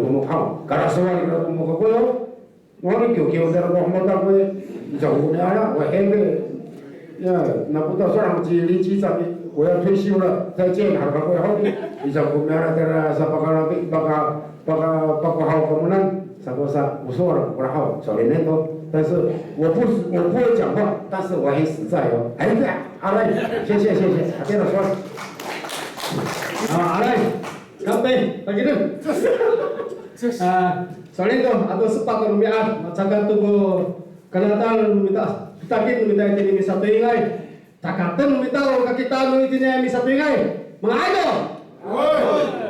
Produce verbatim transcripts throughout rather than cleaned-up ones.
Tomok haw, karasowal ira ko mako koyo. Wani kiwkiw tira ko hemata ko i, ica ko miala, wa hebe. Ya, na ko ta sowal han ci Lin Cicang i, 我要退休了，再见 han kako haw i, ica ko miala tira sa pakalapi, paka, paka, pako haw kamonan, sa ko sa, o sowal ko kora haw, sowal inen to. 但是我不，我不会讲话，但是我很实在哦。哎呀，好嘞，谢谢，谢谢，啊，这样说。啊，好嘞。 Kampay, pakinen. A, sowal to, ato sepat no romi'ad, macakat to ko kanatal no mita, kitakit no mita itini misatoyingay. Cakaten no mita o kakitaan no itini misatoyingay. Manga'ay to.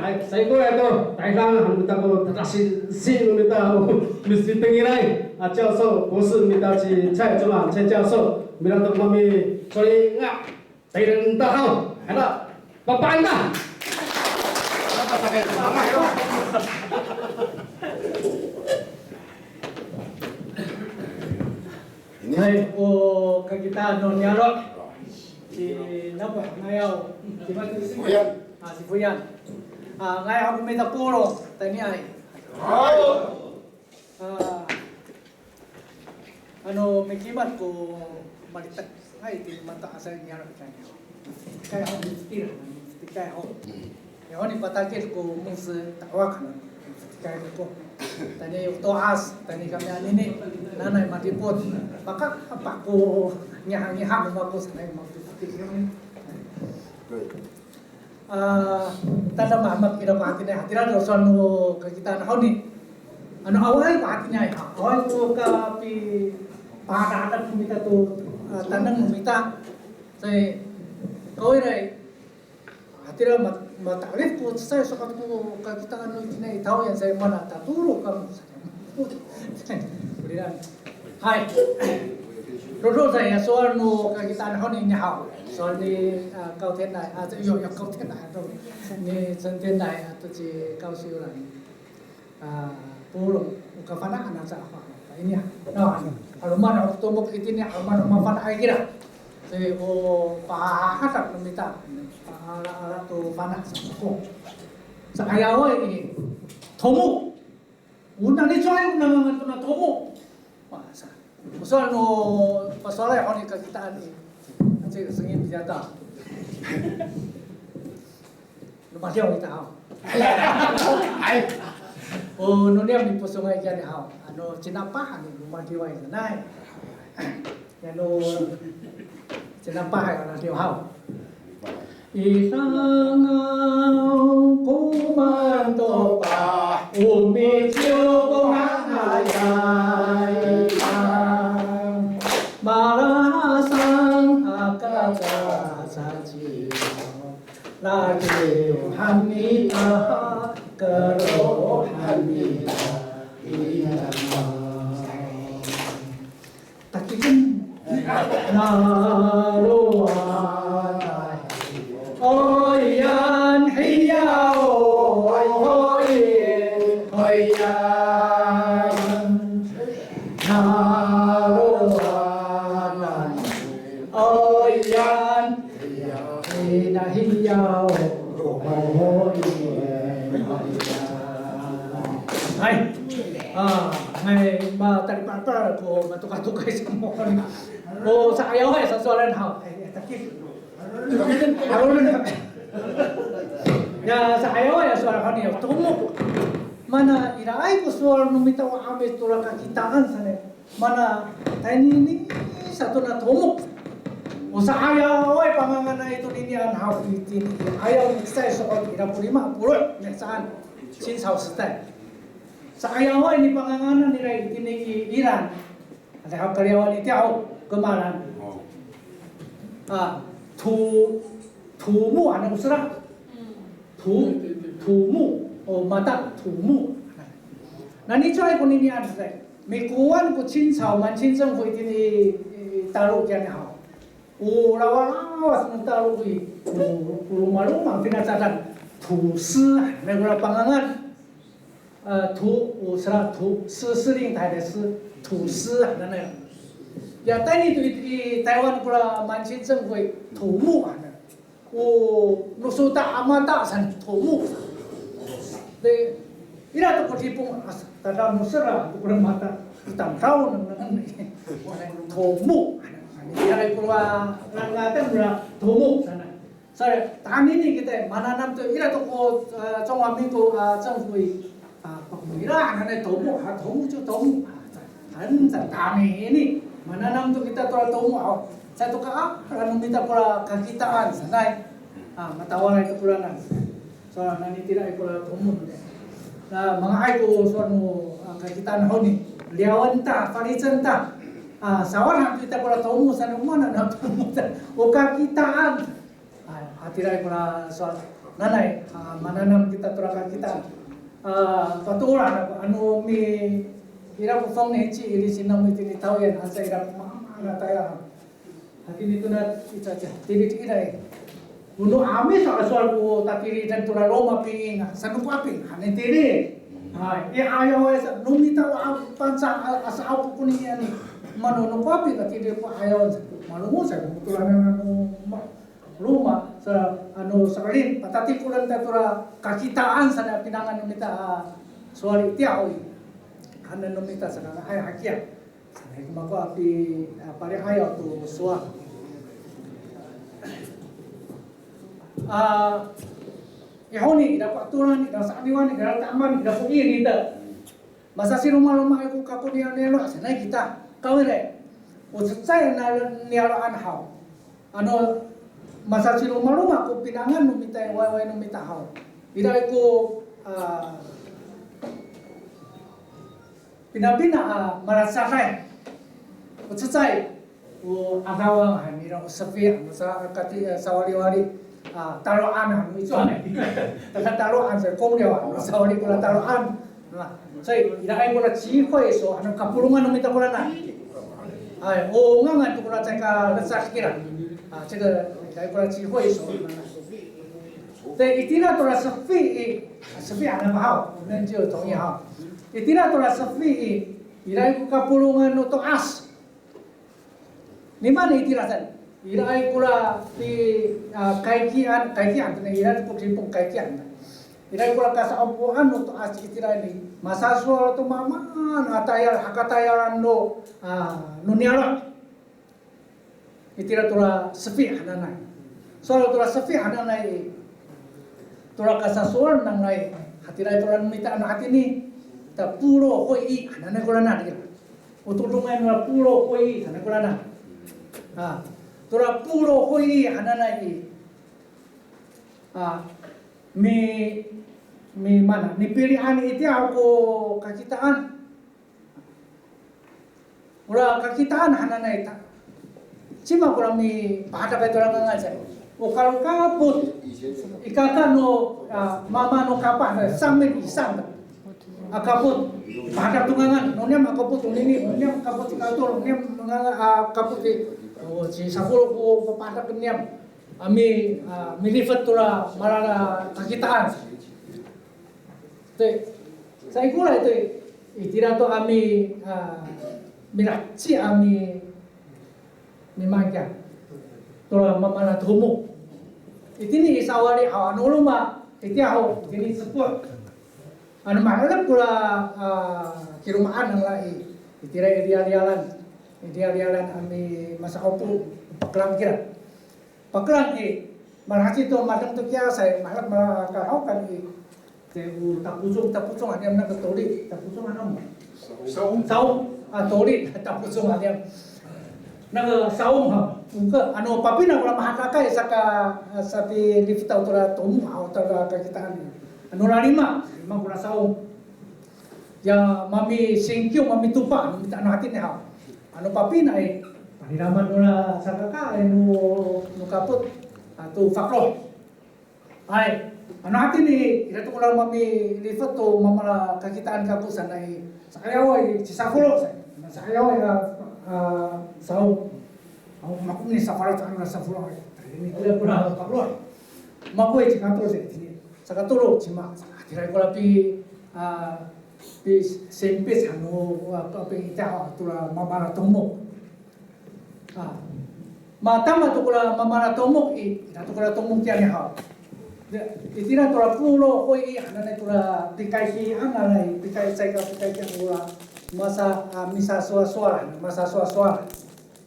Hay, saikoray to, tayra han no mita ko tadasisi no mita o misitengilay a 教授, 博士 no mita ci 蔡中昂 蔡教授, mira to kami, sowal nga. Tayra ta haw, hala, papaan ta. Hay, o kakitaan no niyaro'. Ci Napoh ngayaw, ci Mati. Foyan. A, ci Foyan. A, ngayaw ako mita polong, tayniay. A, ano, mikimad ko malitek. Hay, ti mato'asay niyaro' kaniya. Tikay ho, mitikay ho. Tikay ho. Yaw, nipatakid ko mongsi tawa kano. Tikay ko. Tayni to'as, tayni kami anini. Nanay madipot. Maka apa ko ngiha-ngiha ko mako sanay mako. A, tadamahamak ira ko hatiniay, hatira to sowal no kakitaan haw ni. Ano awaay ko hatiniay haw, awaay ko kapipahanahana no mita to, a, taneng no mita. Sa, kawira i, hatira mat-, mata'elif ko cecay sowal ko kakitaan no itiniay i tahaw yan sa mana tatolo kamo. Hay. Dodo sa ya sowal no kakitaan haw ni, ni haw. Sowal ni, a, Kawtienay, a, yo, yo Kawtienay, ato ni Cengtienay, ato ci Kawsiwlan. A, polong, o kafana'an aca haw. Ini ya. No, ano, 'aloman o tomok itini, 'aloman o mafana'ay kira. Sa o pahahadak no mita, paala, ala to fana' sa ko. Sa'ayaway i, tomok. O nani cowa ko nangangan tona tomok. Wa, sa. Pasowal no, pasowalay haw ni kakitaan i. Aci sengin biyata. Romadiw ita haw. Ay. O, no niyam i posongay kiya ni haw. Ano, cinapah ni romadiway sanay. Yano cinapah ya romadiw haw. Isangaw ko matopah, o miciw ko hahayay, malasang aka cacaciyaw, ladiw han nita, keroh han nita, ina. Takiken. Nalowanan. Oyan hiyaw, oy, oyan. Nalowanan. Oyan. Hay. A, hay, matalipalpal ko matokatokay sa mohon. O, sa'ayaway sa sowalan haw. Ay, ay, takip. Ya, sa'ayaway sa sowalan haw niya. Tomok. Mana iraay ko sowal no mita o 'Amis tora kakitaan sanay. Mana tayni sato na tomok. O sa'ayaway panganganay to ninian haw itini i ayaw ni cecay sokod ira ko lima polo' mihecaan. Sinsaw setay. Sa'ayaway nipanganganan nira itini i Iran. Ata haw kaliyawan itiya ho kemalan. A, to, tomo han ko sera. To, tomo, o mata, tomo. Nani cowa ko ninian setay. Mikowan ko 清朝, 满清政府 itini i, i Talo kiyan haw. O lawalawas no Talo i, o, o lomaloma finacadan, 土司, na kora pangangan. E, 土, o sera 土, 司, 司令台的司, 土司, na, na. Ya, tayni to i, i Taywan kora 满清政府 i, tomo, na. O, no sota a mata san tomo. De, Ira to ko Cipong, a, tada no sera to ko mata, tamdaw nengnengen i. Tomok. Ira ko ra, ra, ra, ra, tomok sanay. Sa, tanini kita, mananam to, ira to ko, a, 中华民国, a, 政府 i, a, pakmira, nanay tomok, a, tomok 就 tomok. A, sa, han, sa, tanini, mananam to kita to ra tomok, a, sa to ka, a, ano mita ko ra kakitaan sanay. A, matawalay to ko ra nan. So, nanitiraay ko ra tomok. Na, manga'ay ko sowal no, a, kakitaan honi. Liyawen ta, falicen ta. A, sawal han kita ko ra tomok, sa no mana na tomok ta. O kakitaan. A, hatiraay ko ra sowal. Nanay, a, mananam kita to ra kakitaan. A, pato'oran ako, ano mi, ira ko fong ni ci, iri sinamo itini Taoyuan, asa ira ko mama, na tayal. Hatini to na icaca, tilid ira i. O no 'Amis a sowal ko tatilidan to ra loma' pingin, sano ko apin, hanitiri. Hay, i 'ayaw ay sa, no mita o a, Pangcah a, a sa'opo konini, ano, mano no ko apin, tatili ko 'ayaw, malongoc sa, ko to ra nano, ma, loma', sa, ano, sakalin, patatikolen ta to ra kakitaan sanay a pinangan no mita, a, sowal itiya ho i. Hanen no mita saka, hay, hakiya. Sanay ko mako a pi, a, pali'ayaw to sowal. A, i honi, ira ko atoran, ira sa'aniwan, ira ta'eman, ira ko ini ta. Masasiromaroma ko kako niyaro', niyaro' sanay kita. Kawira i. O cecay na niyaro'an haw. Ano, masasiromaroma ko pinangan no mita, wayway no mita haw. Ira ko, a, pinapina a malacaday. O cecay, o 'adawang han nira o sefi, ano sa, kati, a, sawaliwali, a, talo'an han, icowa. Tada talo'an sa, 公寮 han, sawali ko ra talo'an. Na, 所以 iraay ko ra 集会所, ano kapolongan no mita kora na. Hay, o ngangan to kora caay ka lecad kira. A, 这个 iraay ko ra 集会所. 对, itira to ra sefi i, sefi han a mahaw, 我们就同意哈. Itira to ra sefi i, iraay ko kapolongan no to'as. Nimaan itira san, iraay ko ra pi, a, kaykian, kaykian, iraay ko Cipong kaykian. Iraay ko ra kasa'opoan no to'as itira i, masasowal to mamaan a tayal, hakatayalan no, a, no niyaro'. Itira to ra sefi hananay. Sowal to ra sefi hananay i, to ra kasasowal nanay, hatiraay to ra no mita ano hatini, ta 部落会议 hananay kora na, itira. O todongay no ra 部落会议 hananay kora na. A, to ra 部落会议 hananay i, a, mi, mi mana, nipili'an itiya ko kakitaan. Ora kakitaan hananay ta, cima kora mipahadak to ra ngangan sa. O kalokapot, ikaka no, a, mama no kapah, 三名以上的 a kapot, pahadak to ngangan, no niyam a kapot tonini, no niyam a kapot i Kator, no niyam a kapot i, o, ci Safolo ko pahadak niyam a mi, a, milifet to ra mala a kakitaan. 对, saikoray to, itira to a mi, a, milaheci a mi, mimaan kiya to ra mama a tomok. Itini i sawali haw, ano roma itiya ho, itini i Cepo'. Ano maherek kora, a, kiloma'an nangra i, itira i riyariyaran, i riyariyaran a mi masa'opo, pakelang kira. Pakelang i, malaheci to madeng to kiya sa i, maherek mala a kahaokan i. Te, o tapocong, tapocong han niyam, 那个 toli, tapocong han niyam. 烧. 烧, a, toli, tapocong han niyam. 那个 烧 ha, o ka, ano papina kora mahadakay saka, a, sapilifet to ra tomok haw, to ra kakitaan. Ano lalima, lima kora 烧. Ya mami singkiw, mami topa, ano mita ano hatini haw. Ano papina i, palilaman nora sakakaay no, no kapot, ato fakloh. Hay, ano hatini, ira to kora mamilifet to mama a kakitaan kako sanay, sa'ayaway ci Safolo sa, sa'ayaway a, a, 烧. Aw, mako ni Safolo, ano Safolo, ini kora kora Safolo. Mako ci Kator sa, ini, saka tolo, cima, sa, tira kora pi, a, pi, sempit, ano, a, pi, ita, a, to ra mama a tomok. A, matama to kora mama a tomok i, ira to kora tomok kiya ni haw. Itira tora 部落会议 hananay tora pikaysaan hananay, pikay, caay ka pikaysaan tora masa, a, misasowasowal, masasowasowal.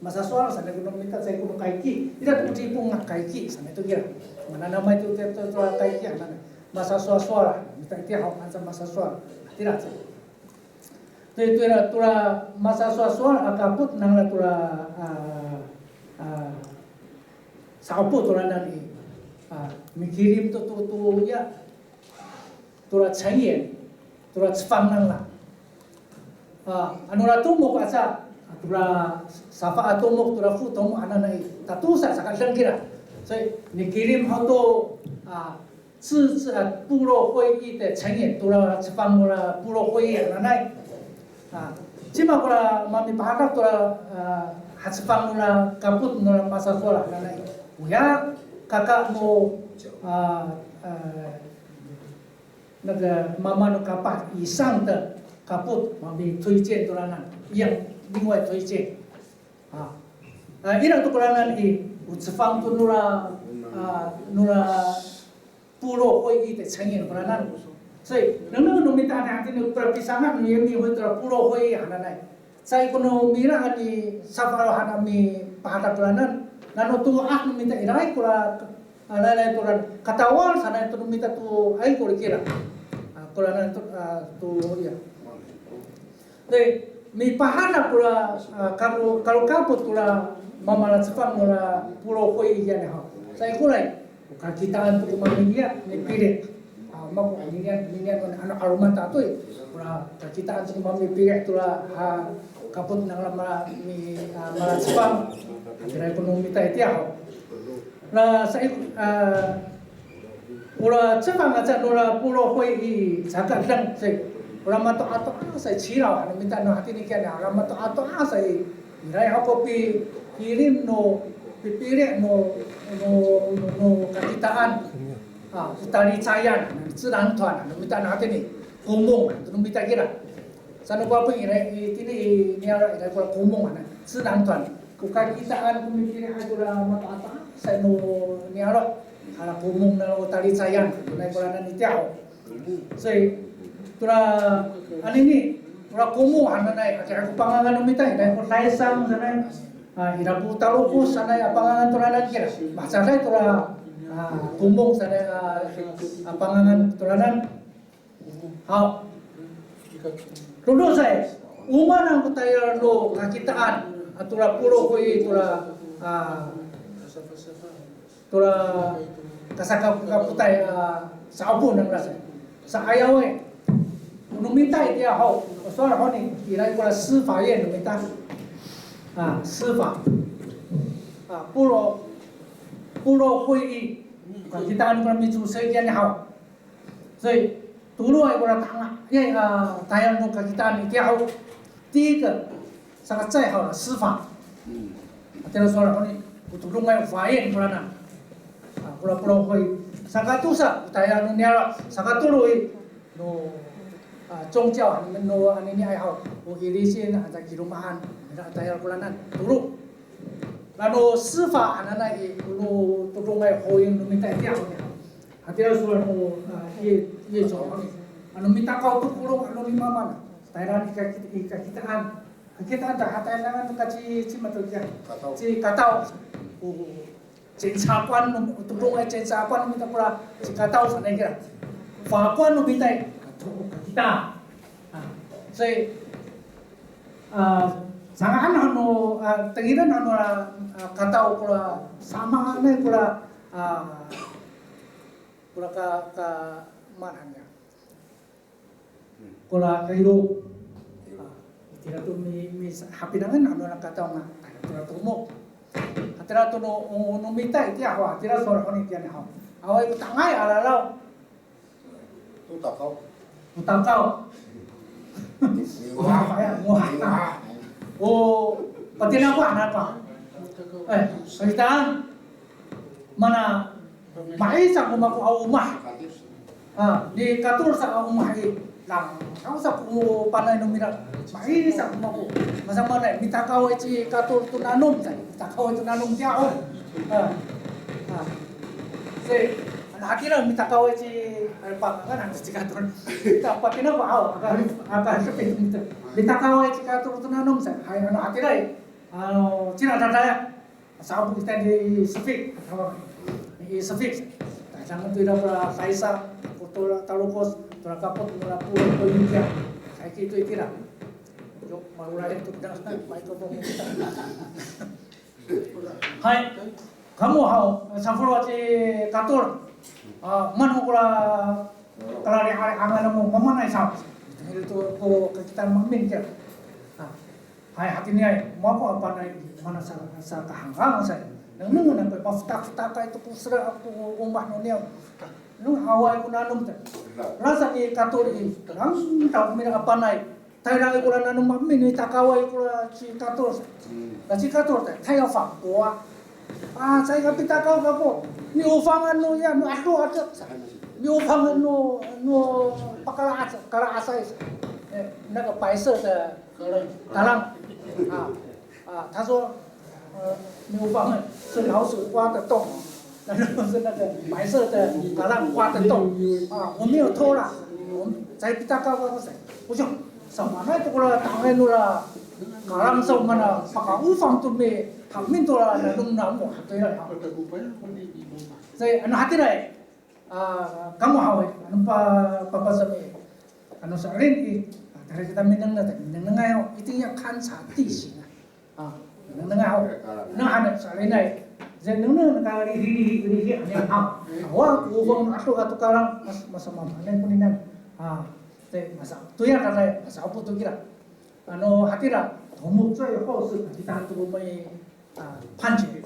Masasowal sanay ko no mita caay ko no kayki. Ira to ko Cipong a kayki sanay to kira. Mananamay to, to, to, tora kayki hananay. Masasowasowal. Mita itiya haw, anca masasowal. Tira caay. To, to ira tora masasowasowal a kapot nangra tora, a, a, sa'opo toranan i, a, mikilim to, to, to, ya, tora 成员, tora cefang nangra. A, ano ra tomok aca, tora safa a tomok, tora fo tomok hananay, tatosa saka deng kira. 所以 mikilim haw to, a, 自治, a, 部落会议的成员, tora cefang nora 部落会议hananay. A, cima kora mamipahadak tora, a, hacefang nora kapot nora masasowal hananay. Oya, kaka no, a, a, 那个 mama no kapah 以上的 kapot, mami 推荐 toranan, 一样另外推荐. A, a, ira to koranan i, o cefang to nora, a, nora 部落会议的成员 koranan. 所以 nengneng no mita hatini, kora pisanga' no yami, o tora 部落会议 hananay. Caay ko no mira a misafaw han a mipahadak koranan. Nano to, a, no mita iraay kora, a, laylay toranan. Katawal sanay to no mita to, ay, kora kira. A, koranan to, a, to, ya. 对, mipahadak kora, a, kalo, kalo kapot kora mamalacefang nora 部落会议 yan haw. Sa ikoray, o kakitaan to ko mami iya, mipili'. A, mako, aninian, aninian, ano 'aloman to i. Kora kakitaan to ko mami mipili' tora, a, kapot nangra ma, mi, a, malacefang. Hatiraay ko no mita itiya haw. Na sa i, a, ora cefang aca nora 部落会议 caka deng, sa i, ora mato'ato'asay cilaw, ano mita no hatini kiyan, ora mato'ato'asay, iraay haw ko pi, pilim no, pipili' no, no, no, no kakitaan. A, o talicayan, 自然团, ano mita no hatini, 公墓, no mita kira. Sano ko apo ira, itini i niyaro' ira kora 公墓 hananay, 自然团. Ko kakitaan ko mipili' ay kora mato'ato'asay no niyaro'. Hala 公墓 na o talicayan, ira koranan itiya haw. 所以, tora, anini, tora 公墓 hananay, ira ko pangangan no mita, ira ko 台商 sanay. A, ira ko talokos sanay a pangangan toranan kira. Mahecaday tora, a, 公墓 sanay a, a pangangan toranan. Haw. Lolosay, o maan ko tayal no kakitaan, a, tora 部落会议 tora, a, tora kasakapotay, a, sa'opo nangra sa. Sa'ayaway. No mita itiya haw, sowal honi, ira kora 司法院 no mita. A, 司法. A, 部落, 部落会议. Kakitaan kora mico'eser kiyan haw. 所以, toloay kora tangayay, a, tayal no kakitaan itiya ho. 第一个, saka cecay haw, 司法. Hatira sowal honi, o todongay 法院 koranan. A, kora 部落会议. Saka tosa, o tayal no niyaro'. Saka tolo i, no, a, 宗教, no aniniay haw, o ilisin, a, sa kilomaan. Ira tayal koranan. Tolo. Ano 司法 hananay i, o no todongay 法院 no mita itiya ho. Hatira sowal no, a, 叶, 叶总, ano mitakaw to kolong ano nimamaan, tayra i kaki, i kakitaan. Kakitaan ta, a, tayra to ka ci, cima to kiya. Kataw. Ci Kataw. O, 检察官 no, todongay 检察官 no mita kora, ci Kataw sanay kira. 法官 no mita i, to kakitaan. A, 所以, a, sanga'an ano, a, tengilen ano, a, Kataw kora, samaanay kora, a, kora ka, ka, maan han ya. Kora kairo. A, itira to mi, mi, hapinangen ano na Kataw nga, kora tomok. Hatira to no, no mita itiya ho, hatira sowal honi kiyan ho. Awaay ko tangay a raraw. To takaw. To takaw. Ngoha. Ngoha. O, patinako hanapa. E, kakitaan. Mana, maisa ko mako a omah. A, ni Katol sa a omah i. Lang, sa ko panay no mira. Maisa ko mako. Masamaanay, mitakaw i ci Katol to nanom sa. Mitakaw i to nanom tiya ho. A. A. Si, Hatira mitakaway ci, ay, pangangan han ci Kator. Kita pakinako aw, aka, aka, mitakaway ci Kator to nanom sa. Hay, ano, hatira i. Ano, cira dadaya. Sa'opo kita i Sefik, i Sefik. Tadangen to ira ko la Kaisa, ko to la Talokos, to la Kapot, to la Polo, to Yukiya. Hay, kito itira. Yo, malolay to kita, microphone kita. Hay, kamo haw, safolowat ci Kator. A, maan ho ko la kalali'ali'angan namo, mamaan sa. Ito ko kakitaan maemin kira. A, hay, hatiniay, mako a panay, mana sa, sa kahangang sa. Nengneng nako, mafetakfetakay to ko sera ko omah no niyam. Nengneng awaay ko nanom ta. Rasa ni Kator i, rangta ko mina a panay. Tayra i ko la nanom maemin, mitakaway ko la ci Kator. Na ci Kator ta, 他要反驳啊. A, caay ka pitakaw kako. Miofangan no ya, no ato ato. Miofangan no, no pakala'as, kala'asay. E, 那个白色的 kalang. A, a, 他说，呃，miofangan 是老鼠挖的洞。 那个是那个白色的 kalang 挖的洞啊，我没有偷啦，我们在 pitakaw 哇塞，我就 samaanay to ko la tangay no la kalang sa, mana pakaofang to mi, hamin to la nanom namo, hatoy la. Sa, ano, hatira i, a, kamo haw i, ano pa, papasami, ano, so'elin i, a, tayra kita minengneng, minengnengay ho, 一定要勘察地形啊。 A, nengneng aw. Nengneng han, so'elinay. Nengneng naka lihi, lihi, lihi, ano, a. Awa ko ofang ato, ato kalang, mas, masamaamaanay koninian. A, te, masa, toya kaka, masa'opo to kira. Ano, hatira, 头目最后是 kakitaan to ko may, a, 判决.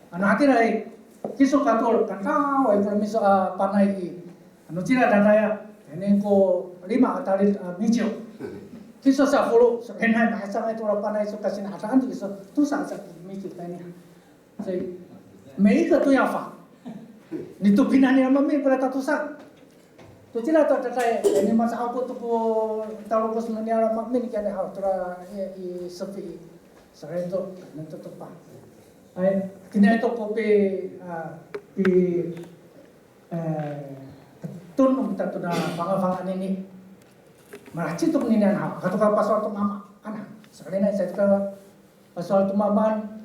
Ano, hatira i, kiso Kator, kantaway ko miso a panay i, ano cira dadaya, ini ko lima a talid a miciw. Kiso safolo, so, enay, ma'asangay to la panay so kasinadaan to kiso, tosa sa miciw tayni. So, 每一个都要罚. Ni to pinaniyam a maemin ko la tatosa. To cira to dadaya, ini masa'opo to ko Talokos no niyaro' a maemin kiyani haw, to la i, i Sefi, sarento, nento to pa. Ay, kiniay to ko pi, a, pi E, tun no mita tona fangafanga anini. Malaheci to koninian haw, aka to ka pasowal to mama, ana, so'elinay sa to ka pasowal to mamaan,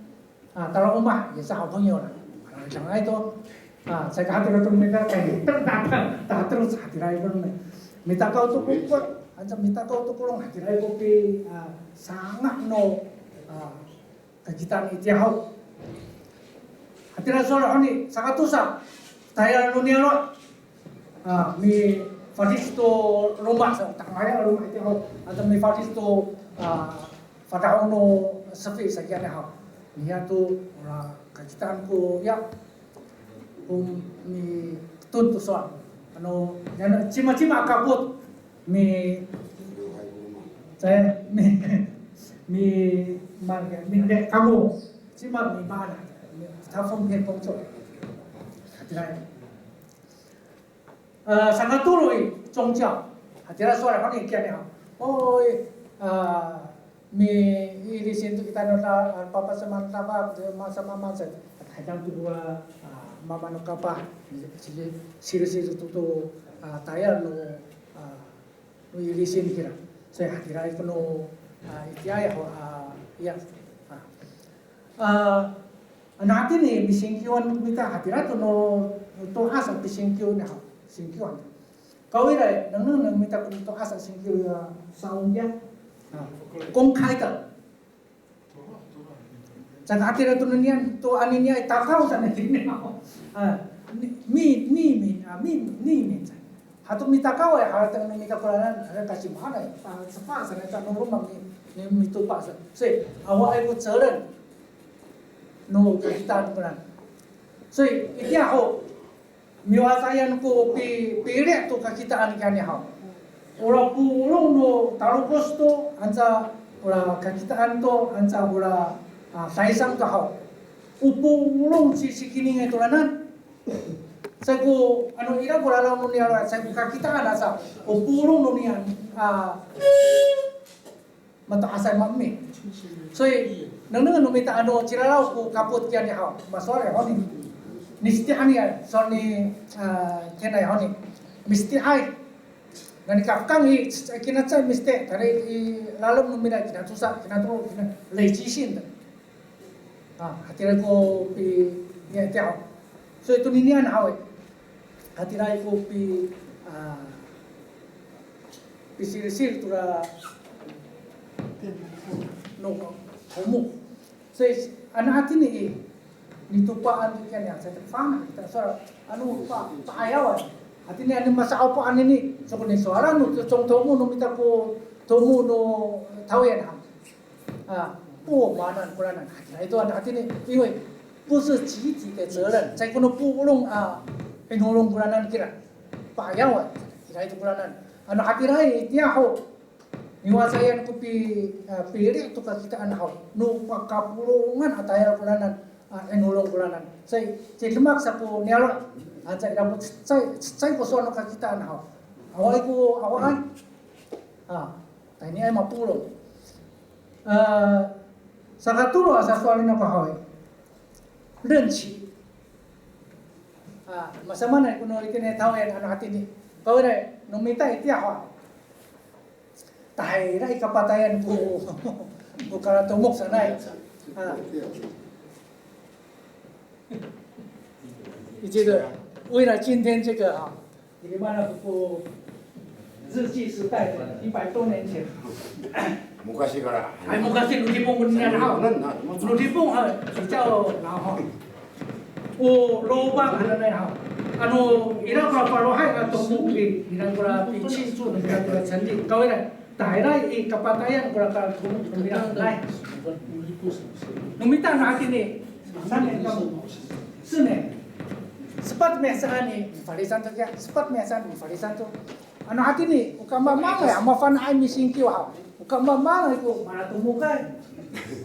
a, tala omah, ya sa haw pangyo la. Ana, sangay to, a, sa ka hatira to mita, kay, ter, ter, ter, ter, sa hatira to mita. Mitakaw to ko, ko, anca mitakaw to kolong, hatira ko pi, a, sanga' no, a, kakitaan itiya haw. Hatira sowal honi, sakatosa, tayal no niyaro'. A, mifadis to loma' sa, takaya loma' itiya haw. Ato mifadis to, a, fadaho no sefi sa kiyani haw. Niya to, ora kakitaan ko, ya. Ko mitun to sowal. Ano, niyana, cimacima a kapot, mi, saya, mi, mi, ma, mi, de, kamo, cima mi mana, mi, 他奉献工作. Hatira. E, sangatolo i 宗教. Hatira sowal honi kiyani haw. Oy, a, miilisin to kita no ta, a, papasamaan tama, masamamaan sa. Tayang to ko, a, mama no kapah, sili, sili to, to, a, tayal no, a, no ilisin kira. So, hatira i ko no, a, itiya ya, a, ya. A. A, ano hatini, misingkiwan mita, hatira to no, no to'as a pisingkiw ni haw, singkiwan. Kawira, nengneng no mita ko to'as a singkiw ya, sa'opo ya. A, 公开的. Saka hatira to ninian, to aniniay takaw sa ninian. A, ni, mi, ni, mi, a, mi, ni, mi, sa. Hato mitakaw ay, harateng no mita kolanan, a, kasimaanay, a, sefa sa, nata no loma' mi, ni, mitopa sa. So, awaay ko 责任 no kakitaan kolanan. So, itiya ho, miwacayan ko pi, pili' to kakitaan kiyani haw. Ora polong no talokos to, anca ora kakitaan to, anca ora, a, saysang to haw. O polong ci, ci Kining i tolanan. Caay ko, ano, ira ko raraw no niyaro', caay ko kakitaan asa. O polong no niyaro', a, mato'asay maemin. So, nengneng no mita ano, ciraraw ko kapot kiyani haw, masowal honi. Niseti'an i, sowal ni, a, Kenay haw ni. Miseti'ay. Nani kafkang i, kina cecay miseti', tayra i lalom no mira, kina tosa, kina tolo, kina 累积性的. A, hatira ko pi, niya itiya haw. So ito ninian haw i. Hatira ko pi, a, pisilsil tora no, tomo. So, ano hatini i, nitopaan to kiyan ya, sa fana, kita sowal, ano pa, pa'ayawan. Hatini ano masa'opo anini, so ko nisowalan no, 总头目 no mita ko 头目 no Tawiyan han. A, 不满 koranan. Hatira ito ano hatini, 因为不是集体的责任, caay ko no polong a, 'inolong koranan kira. Pa'ayawan, hatira ito koranan. Ano hatira i, itiya ho. Niwacayan ko pi, a, pili to kakitaan haw. No pakapolongan a tayal koranan, a, 'inolong koranan. Caay, caay demak sa ko niyaro'. A, caay, caay, caay ko sowal no kakitaan haw. Awaay ko, awaay. A, tayniay mapolong. A, sakatolo a sasowalen ako haw i. 任期. A, masamaanay ko no itini Tawiyan ano hatini. Kawira, no mita itiya haw. Tahira i kapatayan ko, ko kalatomok sanay. A. 这个，为了今天这个啊，你们那个日据时代的一百多年前。Mukasi kara. Ay, mukasi, no Cipong ko ninian haw. No Cipong, a, 比较老哈. O lobang hananay haw. Ano, ira ko falohay a tomok i, ira ko pici, ira ko 成立. Kawira, tahira i kapatayan ko kalatomok no mira. No mita ano hatini, 三年 kamo. 四年. Sepat miya saan i, mifalisan to kiya. Sepat miya saan, mifalisan to. Ano hatini, o kamamangay, a mafana'ay misingkiw haw. O kamamangay ko malatomokay.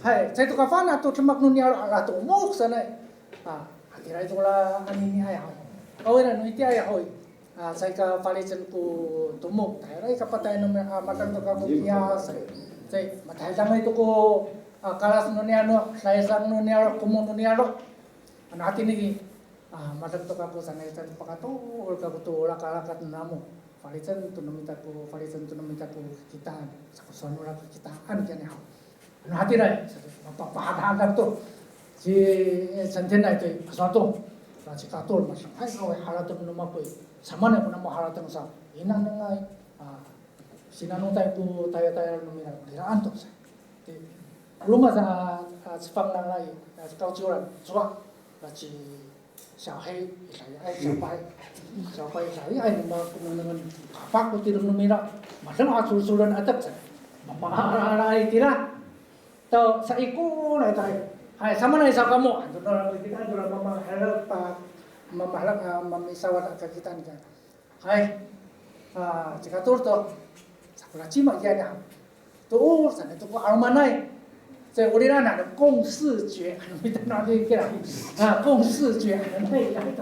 Hay, caay to kafana' to demak no niyaro' a latomok sanay. A, hatira ito kora aniniay haw. Kawira no itiyaay haw i. A, caay ka falicen ko tomok. Tahira i kapatay no mi-, a, madang to kako kiya, caay. Caay, matahidangay to ko, a, kalas no niyaro', saysang no niyaro', komo no niyaro'. Ano hatini i, a, madang to kako sanay, caay pakatoor kako to lakalakat namo. Falicen to no mita ko, falicen to no mita ko kitaan. Sa ko sowal nora ko kitaan kiyani haw. Ano hatira i, mapapahadahad to. Ci, e, 陈天来 to i, pasowal to. Sa ci Kator, masang, ay, awaay harateng no mako i. Samaanay ko namo harateng sa. Inanengay, a, sinanotay ko tayatayal no mira, liraan to sa. Ti, roma sa, a, cifang nangra i, a, kawciwran, cowa, a, ci 小黑, ay, 小白, 小白, 小白, ay, no mako nengnengen, kapah ko tireng no mira, madeng a solsolen atek sa. Mamaaraaraay tira. To, saikoray, tay. Hay, samaanay sa kamo. Ano, no, kita, ano, mamahalep, pa, mamahalep, a, mamisawad a kakitaan ka. Hay. A, ci Kator to. Sa ko ra cima kiya niya. To, sanay to ko 'alomanay. 所以 o rira na, 共视觉, ano, mita no, ano, kira. A, 共视觉, ano, hay, hay, hay.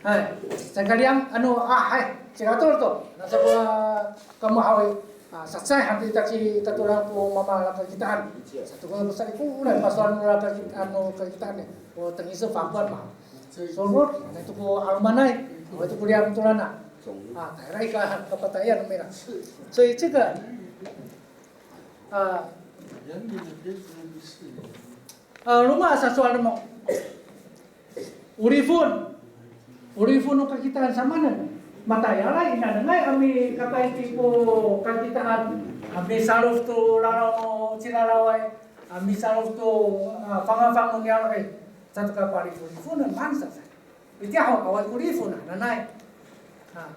Hay. Sa kaliyang, ano, a, hay. Ci Kator to. Nasa ko, a, kamo haw i. A, sacecay han to ita ci Katoran ko mamahalep a kakitaan. Sato ko saikoray pasowal nora kakitaan, ano, kakitaan i. O tengil sa fangkoan ma. Sorot, ano to ko 'alomanay, ano to ko liyang to raan. A, tahira i ka, kapatayan no mira. 所以这个, a, a, roma sa sowal namo. O lifon. O lifon no kakitaan samaanen. Matayalay, inanengay a mikapayci ko kakitaan. A misalof to raraw no ciraraway. A misalof to, a, fangafang no niyaro' i. Caay to kapalifolifonen, maan sa sa. Itiya ho, awaay ko lifon hananay. A.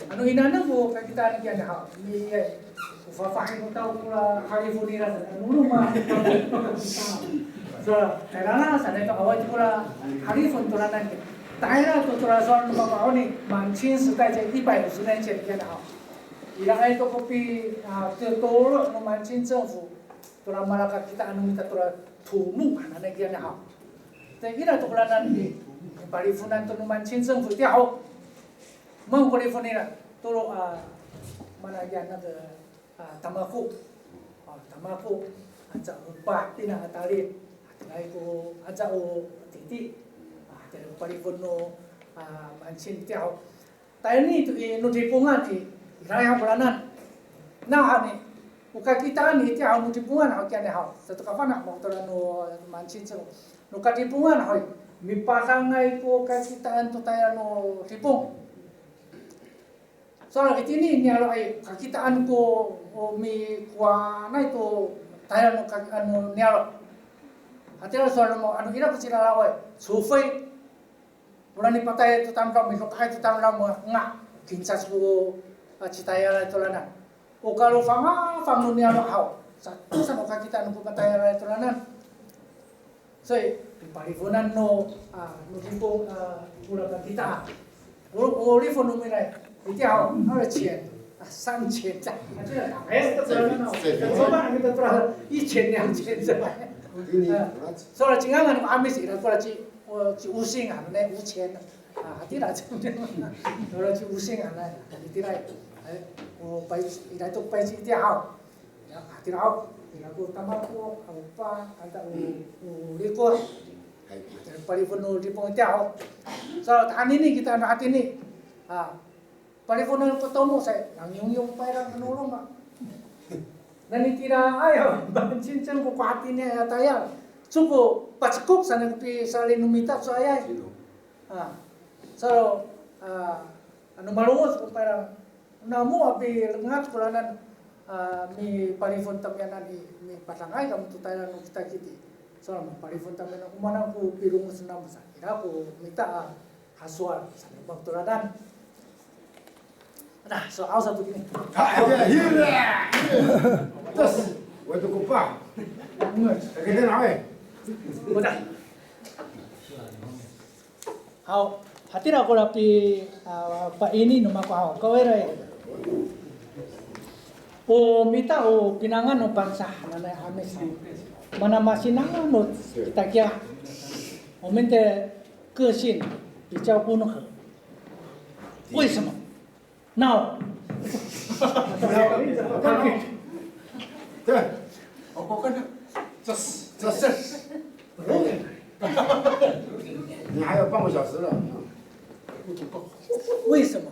Ano inaneng ko kakitaan kiya niya haw, mi, e, ko fafahi no taw kora halifon nira sa, ano roma. So, kailangan sa, ito awaay kora halifon to raan kiya. Tahira to tora sowal no mako haw ni, 满清时代 kiya, 一百五十年前 kiya niya haw. Ira ay to ko pi, a, to, tolo no 满清政府, tora malakakitaan no mita tora tomok hananay kiya niya haw. Te, ira to ko raan i, palifonan to no 满清政府 tiya ho. Maan ko lifon nira, tolo, a, mana kiya, 那个, a, tamako. A, tamako, anca o epah tina a talid. Hatiraay ko, anca o titi. A, Tira ko palifon no, a, Mancin itiya ho. Tayni to i no Dipongan i, ira haw koranan. Nawhani, o kakitaan itiya ho no Dipongan haw kiyani haw. Sato kafana' mako tora no Mancin sa. No Kadipongan haw i, mipadangay ko kakitaan to tayal no Dipong. Sowal itini niyaro' i, kakitaan ko, o, mikowanay to tayal no ka-, ano, niyaro'. Hatira sowal mo, ano ira ko cilalaway, cofay. Ora nipatay to tamdaw, milokay to tamdaw, nga, kincas ko, a, citayalay to ranan. O kalofangafang no niyaro' haw, sato saan o kakitaan ko patayalay to ranan. 所以 pipalifonan no, a, no Dipong, a, ora kakitaan. O, o lifon no mira i, itiya ho, 二千, a, 三千. A, 这个打牌是不可能的，怎么办？那个多少，一千、两千是吧？ Sowal cingangan ko 'Amis ira ko ci, o, ci Osing hananay, 五千. A, hatira ci, ora ci Osing hananay, hatira. Ay, o, pay, ira to pay ci itiya haw. Ya, hatira haw, ira ko tamako, aw pa, anta o, o riko'. Hay. Palifon no Dipong itiya haw. So, tahanini kita ano hatini. A, palifonan ko tomo sa, nangyongyong payrang ano roma. Nani tira ayaw, cincin ko ko hatini a tayal. Coko pacekok sa nani ko pisalin no mita so ayay. A, so, a, ano malongoc ko payrang. Namo a pilengat koranan, a, mipalifon tamiyanan i, mipadangay kamo to tayal no kitakit i. So, mipalifon tamiyanan, o maan ko pilongoc namo sa, ira ko mita a hasowal sa, no mako to ranan. Nah, so, aw sato kini. A, iya, hira. Tos, wato ko pa. Kita na, e. Wata. Haw, hatira ko lapi, a, paini no mako haw. Kawira i. O mita o pinangan no Pangcah hananay 'Amis. Mana masinangan no kita kiya. 我们的个性比较温和。为什么？ Naw. Naw. 对。这是，这是。你还有半个小时了。为什么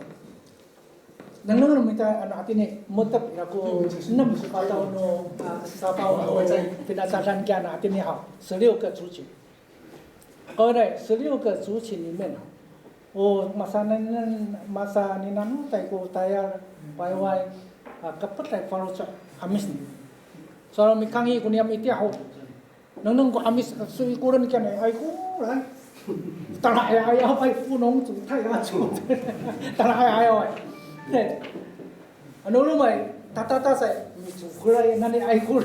？Nengneng no mita ano hatini, mo^tep ira ko enem ko pataw no, a, sapaw no finacadan kiya ano hatini haw, 十六个族群。 Kawrira, 十六个族群里面, o masaninan, masaninanotay ko tayal, wayway, a, kapetay faloco' 'Amis ni. Sowal mikangi ko niyam itiya ho. Nengneng ko 'Amis, soikoren kiyan, ay, aykoray. Talaay, ay, ay, ay, punong, cotay, a, cotay. Talaay, ay, ay. Te. Ano roma i, tatatasay, micokeray, nani ay ko,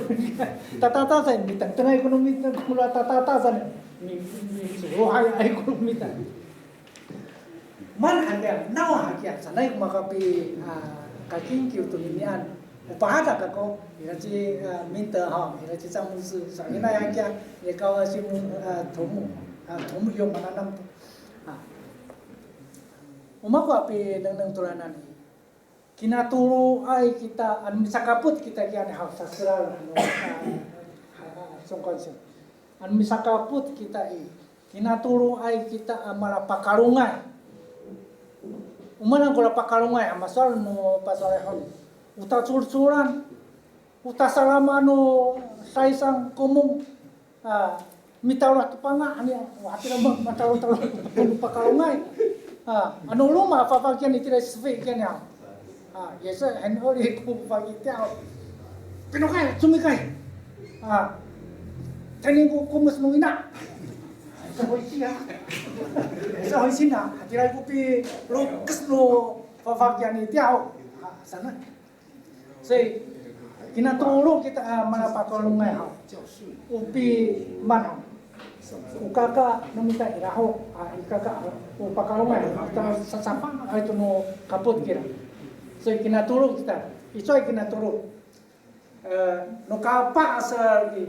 tatatasay, mitengtengay ko no mita, ko no tatatasan, mi, micokeray ay ko no mita. Maan hakiya, naw hakiya, sanay ko makapi, a, kakingkiw to ninian. O pahadak kako, ira ci, a, Minter haw, ira ci Cang Mosi, so'elinay hakiya, ira ko si Mo, a, Tomo, a, Tomo yo mananam to. A. O mako a pinengneng to ranan i. Kinatoloay kita, ano misakapot kita kiyan haw, saselal, ano, a, a, songkonsyon. Ano misakapot kita i, kinatoloay kita a malapakalongay. O maan ko lapakalongay, a masowal no pasolihon. O tacolcolan, o tasalama no saysang komong, a, mitawlah to panga', ani, wa, hatira ma, matawtawlah to pakalongay. A, ano roma, fafakiyan itira i sefi kiyan ya. A, yasa, ano, ri ko fafaki tiya. Pinokay, comikay. A, tayni ko komes no ina. Sa hoysi ya. Sa hoysi na, hatira ko pilokes no fafakiyan itiya. A, sana. 所以, kinatolo kita, a, malapakalongay haw. O pimaan haw. O kaka no mita ira ho, a, i kaka, o pakalongay haw. Ta sasapa, a, ito no kapot kira. 所以 kinatolo kita. Icowa i kinatolo. E, no kapah asa i,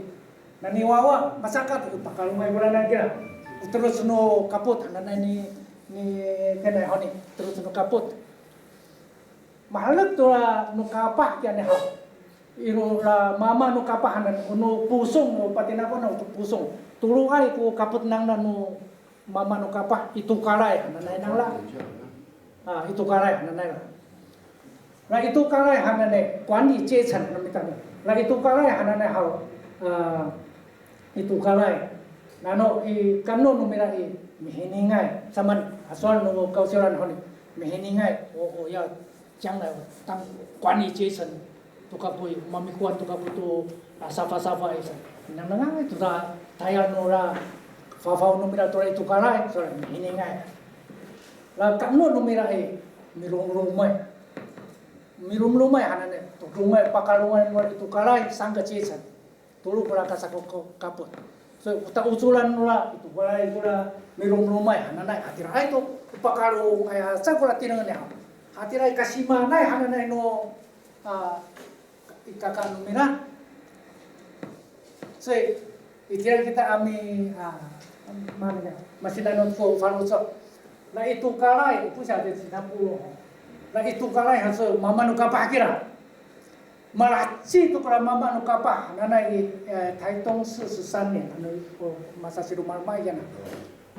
nani wawa, masakat, o pakalongay koranan kira. O teloc no kapot, nanay ni, ni, kanay honi, teloc no kapot. Maherek to ra no kapah kiyan haw. Iro ra mama no kapah hanan, o no posong, no patinako no posong. Toloay ko kapot nangna no, mama no kapah i Tokaray hananay nangra. A, i Tokaray hananay. Na i Tokaray hananay, 管理阶层 no mita. Na i Tokaray hananay haw, a, i Tokaray. Nano i ka'eno no mira i mihiningay. Saman, a sowal no kawsiran honi, mihiningay. O, o, ya, 将来 o, 当管理阶层 to kako i, mamikowan to kako to, a, safasafa i sa. Nangnangan to ra, tayal nora, fafaw no mira to ra i Tokaray, sowal mihiningay. La ka'eno no mira i, milomlomay. Milomlomay hananay, to lomay, pakalongay no mira i Tokaray, 三个阶层. Tolo kora kasakokapot. So, o taocoran nora, i Tokaray kora milomlomay hananay, hatiraay to, pakalongay, a, sa kora tireng niya. Hatiraay kasimaanay hananay no, a, i kaka no mira. So, itira kita a mi, a, mana ya, masinanot ko faloco'. Na i Tokaray, 不晓得 sinapolo. Na i Tokaray haw, so, mama no kapah kira. Malaheci to kora mama no kapah, nanay i, e, 台东四十三年, ano, o, masasiromaromaay kiyana.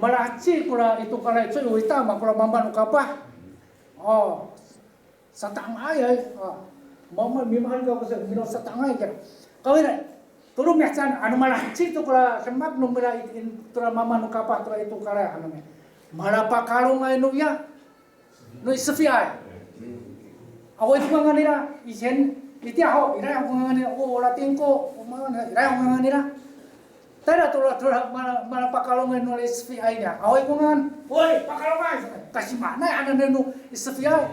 Malaheci kora i Tokaray, 最伟大 ma kora mama no kapah. O, sata'angay, a, mama, mimaan kako sa, mira sata'angay kiyana. Kawira, tolo mihecaan, ano malaheci to kora demak no mira i, i, tora mama no kapah, tora i Tokaray, ano, malapakalongay no iya. No i sefiay. Awaay ko ngangan nira, 以前, itiya ho, iraay ko ngangan nira, o, o latingko, o, maan, iraay ko ngangan nira. Tayra to ra, to ra, mala, malapakalongay no i sefiay niya. Awaay ko ngangan, oy, pakalongay. Kasimaanay hananay no i sefiay.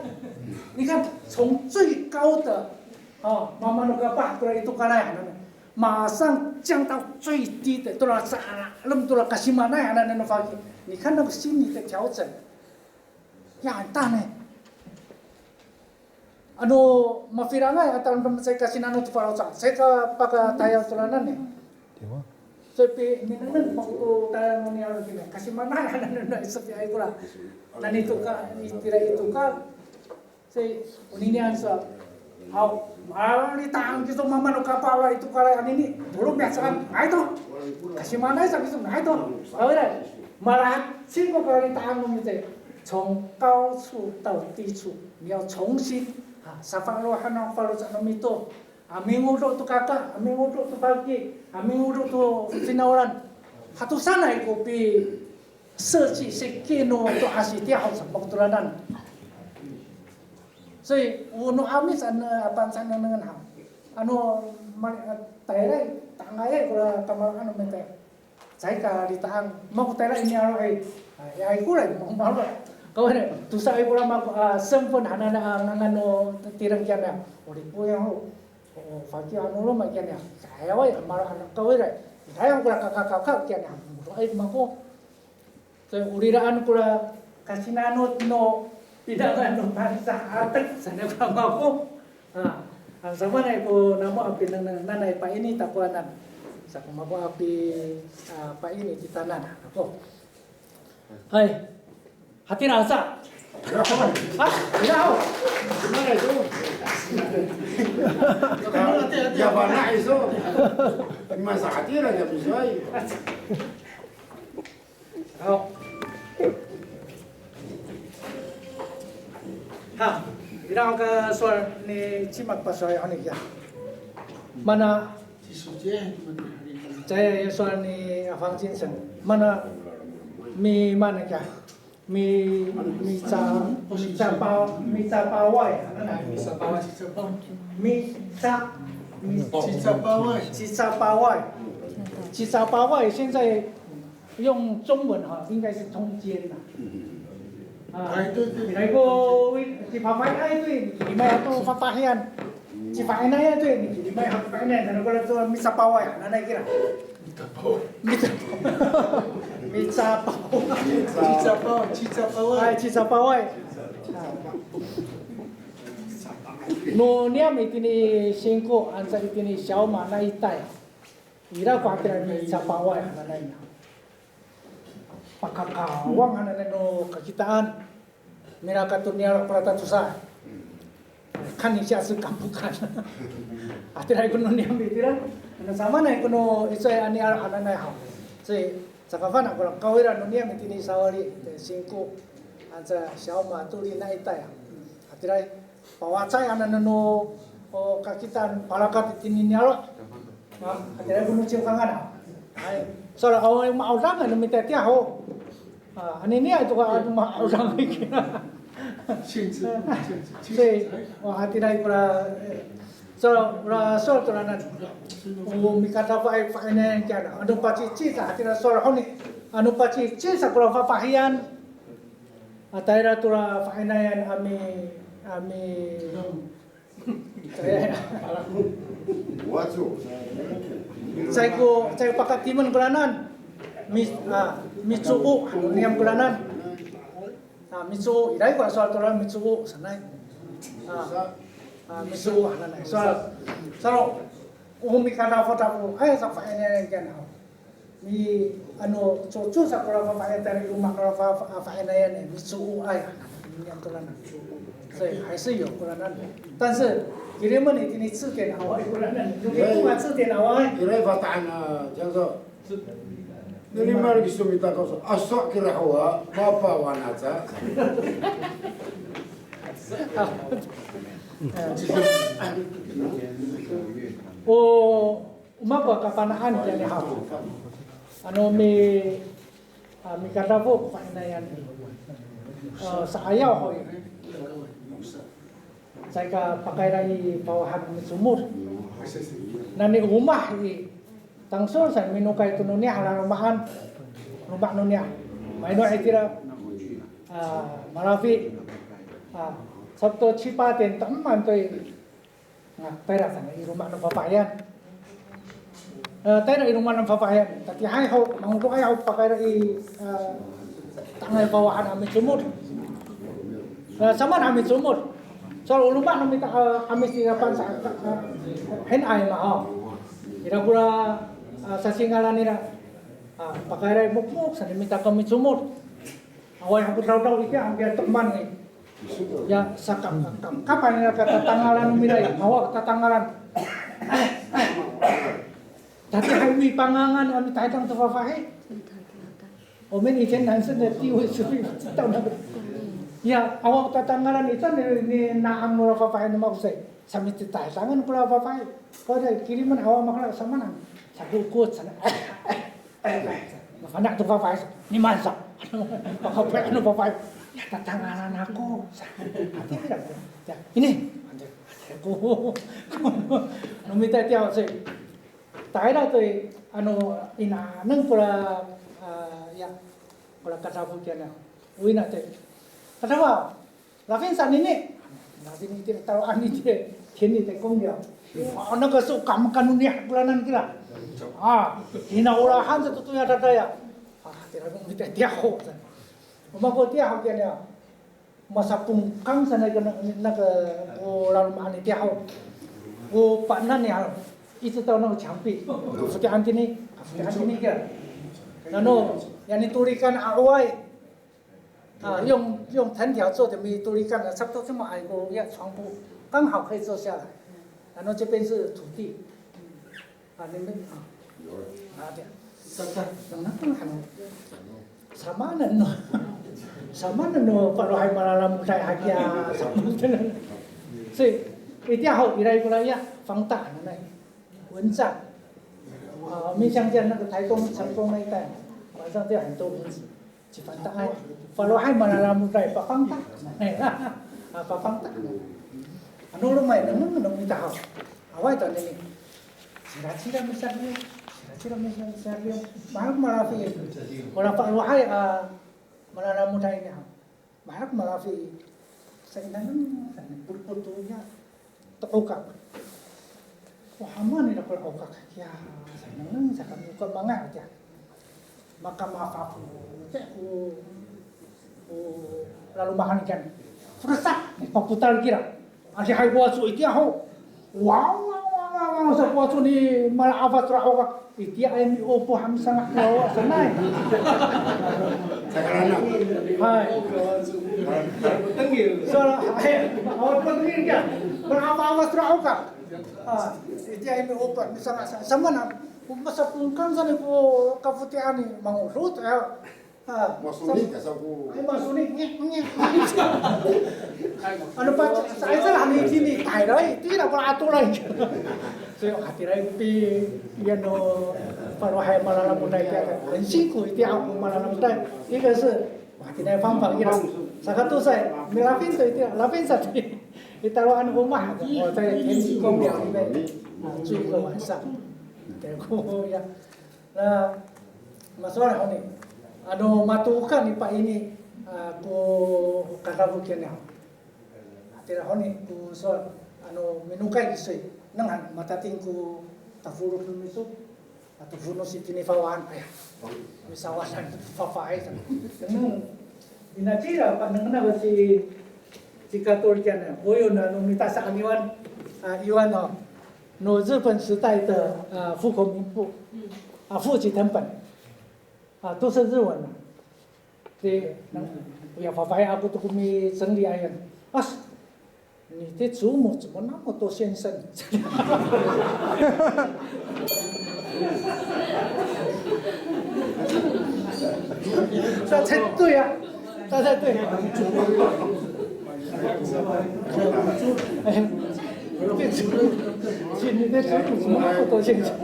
你看，从最高的, a, mama no kapah, tora i Tokaray hananay. 马上降到最低的, tora sa'alem, tora kasimaanay hananay no faki. 你看那个心理的调整。 Ya, 很大呢. Ano mafilangay a tamdamcay kasinanot to faloco', caay ka pakatayal to ranan ne. Tiwa. So pi, minengneng mako to tayal no niyaro' kina. Kasimaanay hananay no i sefiay kora. Nani to ka, itira i Tokar. So, oninian sa, haw, malita'ang kiso mama no kapah i Tokaray anini, tolo mihecaan, nga'ay to. Kasimaanay sa kiso, nga'ay to. Kawira, malaheci ko kalita'ang no mita. 从高处到低处，你要重新, a, safalohan no faloco' no mita. A, mingodo to kaka, a, mingodo to faki, a, mingodo to finawlan. Hatosanay ko pi, 设计 siki no to'as itiya ho sa mako to ranan. So, o no 'Amis a, a, pangsa nengnengen haw. Ano, ma, a, tayra i, ta'angay kora kamaro'an no mita. Caay ka lita'ang, mako tayra i niyaro' i. A, ya i kora, mako malo. Kawira, tosaay kora mako, a, 身份 hananay a ngangan no tireng kiyan ya. O lipoyan ho. O, o faki ano roma kiyan ya. Caay awaay, maro'an kawira. Caay kora kakakaka kiyan ya. Mako. So, o riraan kora kasinanot no pinangan no Pangcah atek sanay kora mako. A, ano samaanay ko namo a pinengneng nanay paini takowanan. Sa ko mako a pi, a, paini titaanan ako. Hay. Hatira sa. Ha? Hatira ho. Mana itu? Ya, mana itu? Masa hatira ya bisa. Haw. Ha, ira ka sowal ni cima pasowal honi ya. Mana, caay sowal ni, a, 方先生. Mana mi, mana ka? Mi, mica, micapaw, micapaway. Micapaw, mica, mi, cicapaway. Cicapaway. Cicapaway 现在 用中文哈，应该是通奸呐。啊，哎，对，对。Ira ko, ci Papay ay, 对, ci Limay ato Papahiyan. Ci Fa'inay ay, 对, ci Limay ato Fa'inay, ano ko la to, misapaway, nanay kira. Misapaway. Misapaway. Misapaway. Misapaway. Ay, misapaway. No niyam itini Singko, anca itini Siyawma, na itay. Ira ko hatira ni Capaway hananay na. Pakakawang hananay no kakitaan. Mira kato niyaro' ko ra tatosa. Kan ni siya su kampokan. Hatira ko no niyam itira. Ano samaanay ko no icowaay a niyaro' hananay haw. So, Caka fana' ko kawira no niyam itini sawali, te singko, anca siyawma to linaitay a. Hatiraay, pawacay anan no, o, kakitaan palakat itini niyaro'. A, hatiraay ko no ciwkangan a. Hay, sowal awa ma'odangan no mita tiya ho. A, aniniay to ka ano ma'odangay kira. 限制，限制，限制。 Sowal, wa, hatiraay kora, e, sowal, ora sowal toranan. O mikadafoay fa'inayan kiya, ano pacici sa, hatira sowal honi. Ano pacici sa kora fafahiyan. A, tayra tora fa'inayan ami, ami, caay ko, caay pakatimen koranan. Mi, a, mico'o, ano niyam koranan. A, mico'o, iray ko sowal tora mico'o sanay. A, a, mico'o hananay. Sowal, sowal, o mikadafo, dafo, ay, sa fa'inayan kiya na. Mi, ano, coco sa kora fafahiyan, tayra i loma' kora fa-, fa-, fa'inayan i, mico'oay. Niyam koranan. 所以还是有 koranan. 但是 kirimen itini 字典 awaay koranan. Kirimen 字典 awaay. Iray Fata'an a, 这样说. Nalimal kiso mita ko so, aso kira hawa, mapawan aca. O, o mako a kafana'an kiyani haw. Ano mi, a, mikadafo ko fa'inayan. A, sa'ayaw ho i. Caay ka pakayra i fawahan a micomod. Nani omah i, tangsol sa minokay to no niyah laloma'an. Loma' no niyah. Maino itira, a, malafi. A, sabto cipaten taman to i. Nga, tayra saan i loma' no fafahiyan. E, tayra i loma' no fafahiyan. Tatiihay ho, mangodoay ho pakayra i, e, ta'angay fawahan a micomod. E, samaan a micomod. Sowal o loma' no mita, e, 'Amis i Yapan sa, e, henay ma ho. Ira kora, e, sasingaran nira. A, pakayra i mokmok saan i mita ko micomod. Awaay ho ko dawdaw itiya, awaay ko to'eman i. Ya, saka, ka, ka, kapah nira katatangalan no mira i, awa katatangalan. Tatiihay mipangangan a mitahidang to fafahi. O min, 以前男生的地位是不是知道那个？Ya, awa katatangalan ita ni, ni na'ang nora fafahi no mako sa i. Sa mititahidangen kora fafahi. Kora kirimen awa makala samaan. Sa ko, ko, sa na. Mafana' to fafahi sa, nimaan sa. Pakapay ano fafahi. Ya, tatangalan ako. Sa, ati kira ko. Ya, ini. Ati ako. No mita itiya ho sa i. Tahira to i, ano, inaneng kora, a, ya, kora kadafo kiyan. O ina to i. Kadafo. Lafin sa nini. Lafin iti taloan iti. Kini te kongya. A, naka so kamkan no niyah koranan kira. A, ina olahan sa to toya dadaya. A, tira ko mita tiya ho. O mako tiya ho kiyan ya. Masapongkang sanay ko naka, o laloma'an itiya ho. O paenan niya ho. 一直到那个墙壁。Foti'an tini, foti'an tini kiya. Nano, yani tolikan a 'oway. 啊，用，用藤条做的，没有独立干的，差不多这么矮个一个床铺，刚好可以坐下来。然后这边是土地，啊，你们，啊，啊，这样。Saka, yang napa, ano, samanen no, samanen no, falohay malalamoday hakiya, samanen. 所以一定要依赖过来呀，放大的那，蚊帐。啊，我们乡下那个台东成功那一带，晚上就很多蚊子。 Cifanta' ay, falohay malalamoday, papanta'. A, papanta'. Ano lomay, nengneng no mita haw. Awaay to nini. Ciracira misariyo, ciracira misariyo. Maherek malafi. Ora falohay a malalamoday ini haw. Maherek malafi. Sa inaneng, sa pulpul to ya. To 'okak. O haman ira ko 'okak. Ya, sa nengneng sa kami ko manga'ay tiya. Maka mafako. Te ko, ko laloma'an kiyan. Fresak, papotal kira. Adihay ko waco itiya ho. Waw, waw, waw, waw, waw, sa ko waco ni mala'afas tora 'okak. Itiya ay mi'opo han sanga' ko wawa sanay. Hay. So, hay, awa ko tengil kiya. Mala'afas tora 'okak. A, itiya i mi'opat, misanga' sa, samaan, o masapongkang saan ko kafoti'an i, mangodot, a. A, masoni, sa, kasako. Ay, masoni, ngek, ngek, ngek. Ano pa, sa, sa, ano, itini, tayra, itira, ko atoray. So, hatiraay ko pi, yan o, falohay malalamoday, itiya, 很辛苦, itiya ko malalamoday. 一个是 Wa, hatiraay fangfang ira. Saka tosa i, milafin to itiya, lafin sa to i, i taloan omah. O, sa, hensi ko miya, a, 住一个晚上. Itiya ko, ya. Na, masowal honi. Ano matokan i pa ini, a, ko kadafok kiya. Hatira honi ko sowal, ano minokay kiso i, nengneng han matating ko tafolod no miso ato fonos itini fawahan, aya, misawadan fafahi sa. Nengneng, inacila panengneng ci, ci Katol kiyan, oyo na no mita sa'aniwan, a, iwan no, no 日本时代的, a, 户口名簿, a, 户籍誊本, a, 都是日文的. Ti, nang, ya fafahi ako to ko micengliay iyan. As, 你的祖母怎么那么多先生？他才对啊，他才对。哎，对，你的祖母怎么那么多先生？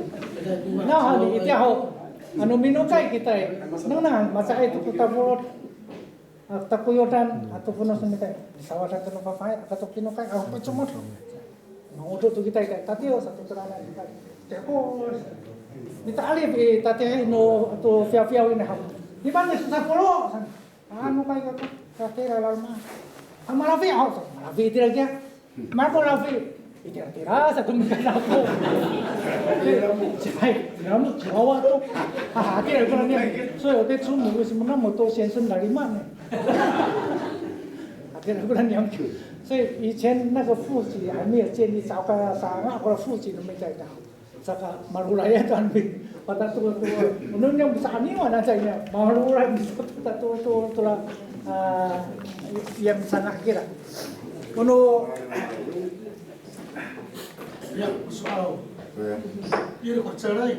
那好，你一定要，ano minokay kita, nengneng han, masaay to ko tafolod. A, takoyodan ato fonos no mita i, sawadan to no fafahi, aka to kinokay, a, pacomod. Mangodo to kita i, tatiih sato tolanan kita i. Teko, mita'elif i, tatiih no, to fiyafiyaw ini haw. Di ba ni sa polo', sa. A, nokay kako, sa tira laloma. A, malafi haw, sa, malafi tira kiya. Mako lafi, itira-tira sato mikaen ako. Hay, namo, chihuahua to. A, hatira ko niyam. 所以我的祖母为什么那么多先生 lalima 呢？Hatira ko niyam. 所以以前那个户籍还没有建立，早该上啊，或者户籍都没在搞。 Saka malolayay to han mi, patatototo. Ono niyam sa'aniwan a caay niyam, malolay mi, patatototo la, a, ya misanga' kira. Ono, ya, soal. Iri ko calay.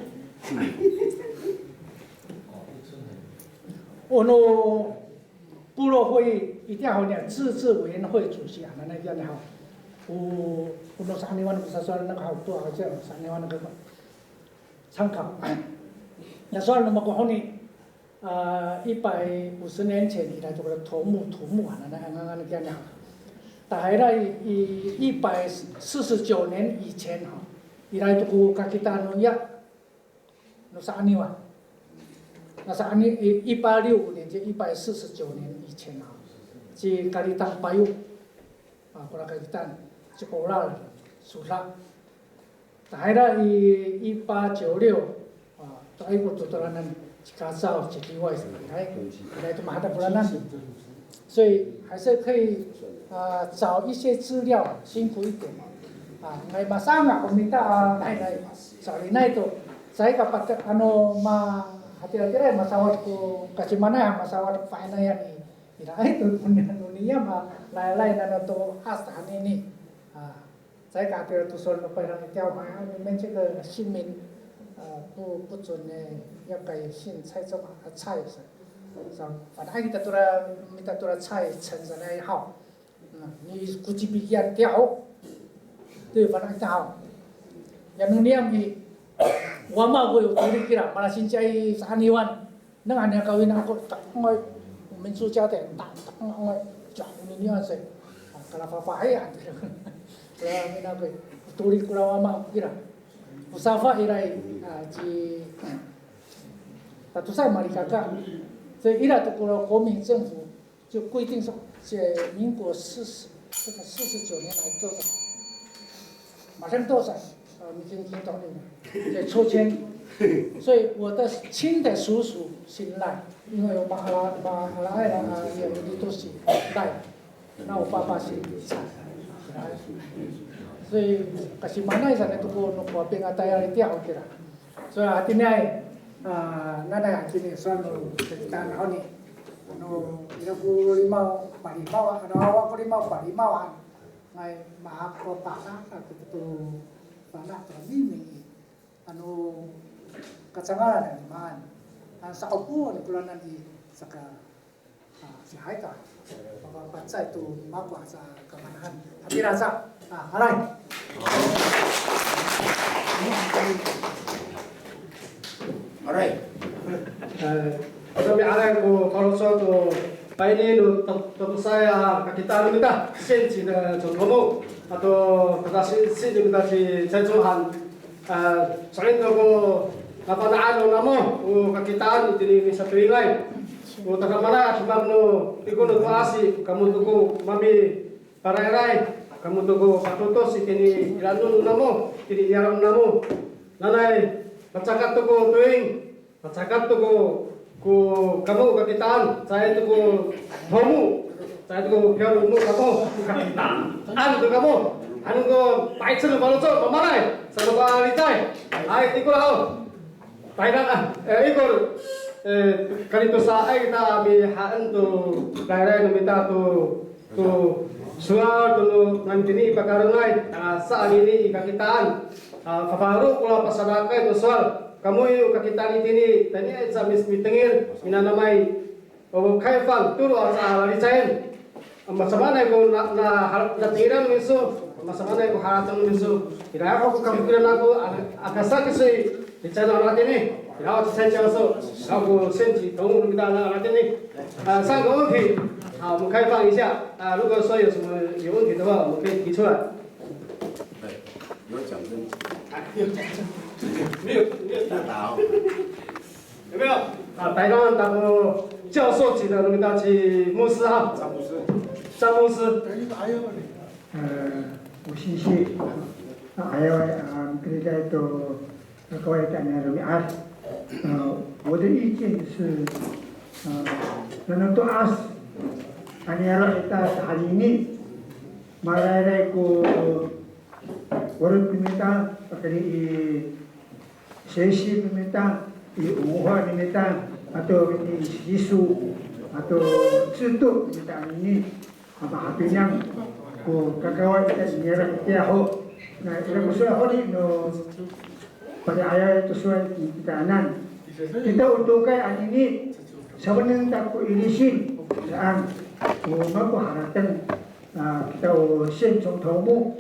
Ono, 部落会议一定要呢，自治委员会主席啊，那那个呢哈，我我那啥，你玩那个啥，那个好多啊，这样啥，你玩那个参考。那算了嘛，过后呢，呃，一百五十年前以来，这个头目头目啊，那那那那个呢哈，大概在一一百四十九年以前哈，以来这个 kakita 呢呀。 No sa'aniwan. Na sa'ani, i, 一八六五年，就一百四十九年以前啊，ci Kalitang Payo, a, kora Kalitang, ci Kolal, soda. Tahira i, 一八九六, a, to ay ko totolanan, ci Kacaw, ci Kiway, ay, ay to mahata kolanan. 所以还是可以，啊，找一些资料，辛苦一点。啊，nga'ay masanga' ko mita, a, nga'ay, nga'ay, salinay to, caay ka pata, ano, ma, hatira-tira masawad ko, kasimanay a masawad ko fa'inayan i, iraay to, no niyam a, laylay nano to, asta hanini. A, 再改变读书的不让你掉嘛，你们这个姓名，呃，不，不准呢，要改姓蔡中华，啊，蔡是，是吧？反正kita tora, kita tora 蔡陈的那一号，嗯，你估计比人掉，对，反正 kita 好。Ya no niyam i, wama ko yo tuli kira, malasingcay sa'aniwan. Nang ano kawina ako, takangay. 我们住家的，takangay. Diya, ini niya sa. A, kalafafahiyan. Kaya mina ko, tuli ko lawama kira. O safa ira i, a, ci, tatosa malikaka. 所以 ira to ko 国民政府 就规定说，在民国四十，这个四十九年来多少，马上多少，呃，你听，听懂了没有？在抽签，所以我的亲的叔叔姓赖，因为我马拉，马拉爱拉啊，也有的都是赖，那我爸爸姓蔡，所以 kasimanay sa 那个 no 国兵啊，大家一定要给他。 So, hatiniay, a, nanay hatini sowal no kitaan honi. Ano, ira ko limaw palimaw, ano, awa ko limaw palimaw, a, nga'ay mahapapasa, a, kito to Fana' to miming i, ano, kacangalan a nimaan. Ano sa'opo ano koranan i, saka, a, si Hayta. Mapapacay to mako sa kamanahan. Hatira sa. A, aray. Aray. E, kami aray ko faloco' to tayni no to, to saya kakitaan no mita, 县级的总头目, ato tadasidsi no mita ci 蔡宗翰, a, saan to ko nafana'an no namo, o kakitaan itini misatolingay. O tadamaanay a demak no, ikor no to'as i, kamo to ko mami parayray, kamo to ko patotos itini i la'eno no namo, itini i niyaro' no namo. Nanay, macakat to ko toing, macakat to ko, ko kamo kakitaan, caay to ko tomo, caay to ko piyaro' no kamo kakitaan. Ano to kamo, ano ko pa'icel no faloco', mamaanay, sa no ko licay. Hay, ikor haw. Tayra, a, e, ikor, e, kalitosaay kita mihaen to rayray no mita to, to sowal to no nani tini i pakarongay, a, sa anini i kakitaan. A, fafaro ko la pasadakay to sowal. Kamo i o kakitaan itini, tayni sa mis-, mitengil, minanamay, o 开放, tolo a sa lalicayen. Masamaanay ko na, na, na tengilan no miso, masamaanay ko harateng no miso. Ira ho ko kafokilan ako, a, aka sa kiso i, licay no anini. Ira ho ci 蔡教授, ira ho ko 县级头目 no mita anini. A, 三个问题, a, 我们开放一下, a, 如果说有什么有问题的话，我们可以提出来。 有奖征。没有，没有。有没有？ A, Taywan, ta ko 教授级的 no mita ci 牧师哈。张牧师。张牧师。 E, o singsi, a, ayaw, a, mitiliday to, a, kaway ita a niyaro' romi'ad. A, 我的意见是, a, nano to'as a niyaro' ita sa anini, marayray ko orok no mita, pakayni i sesi no mita, i 文化 no mita, ato i 习俗, ato 制度 no mita anini, a mahapinang ko kakaway ita i niyaro' itiya ho. Na ira ko sowal honi no pali'ayay to sowal i kitaanan. Kita o tokay anini, samanenta ko ilisin, saan, o mako harateng, a, kita o 县总头目,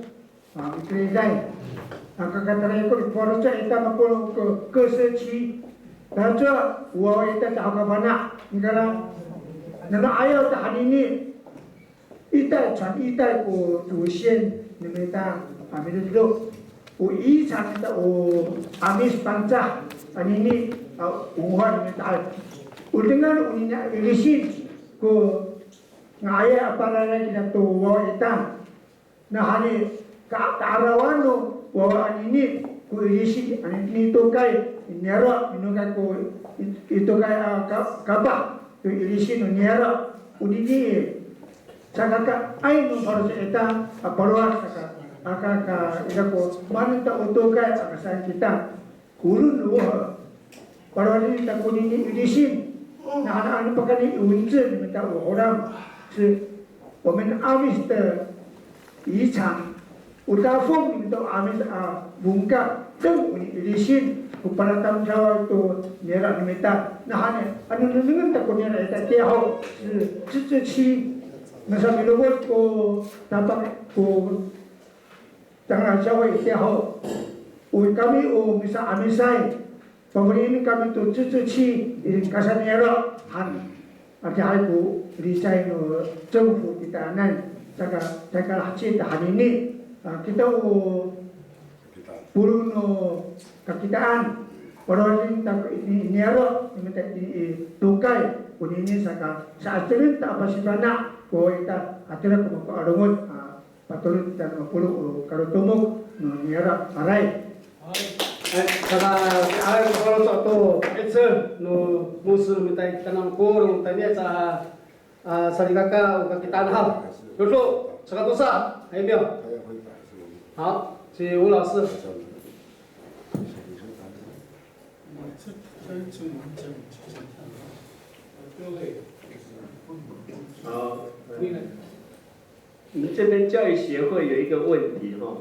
a, mitiliday. A, kakatiraay ko i faloco' ita mapolong ko 各社区. Tacowa o wawa ita caho kafana', nikara, nano 'ayaw ta anini, 一代传一代 ko 祖先 no mita a mido'. O 遗传 no mita o 'Amis Pangcah anini a 文化 no mita. O dengan onini a ilisin ko nga'ayay a palalan kina to wawa ita. Nawhani ka, ka'arawan no wawa anini ko ilisin anini tokay i niyaro', minokay ko i, i tokay a ka, kapah to ilisin no niyaro'. Onini i, sakakaay no faloco' ita a palowad saka, aka ka ira ko manenta o tokay aka saan kita. Kolon no, palowadin ta konini ilisin. Nahanaan pakayni i 文字 no mita o Holam. 是我们 Amis 的遗产. O dafong no mita o Amis a 文化, deng oni ilisin ko palatamdaw to niyaro' no mita. Nawhani, ano nengnengen ta ko niyaro' ita tiya ho, 是自治区. Masamilowad ko tapang ko Tangasa itiya ho, o kami o misa'amisay, pafelien kami to 自治区 i kasaniyaro' han. Adihay ko licay no 政府 titaanan, saka, saka laheci ta hanini. A, kita o polong no kakitaan, palowadin ta ko i niyaro' no mita i tokay, onini saka sa'acelen ta a pasifana' ko ita, hatira ko mako a longoc, a, Patolon kita no mapolong o kalotomok no niyaro', aray. Hay, tada, aray ko faloco' to, 'icel no 牧师 no mita i kitanan ko polong, tayni sa, a, salikaka o kakitaan haw. Dodo, saka tosa, hay, miyo. 好，请吴老师。 好，我们这边教育协会有一个问题哈，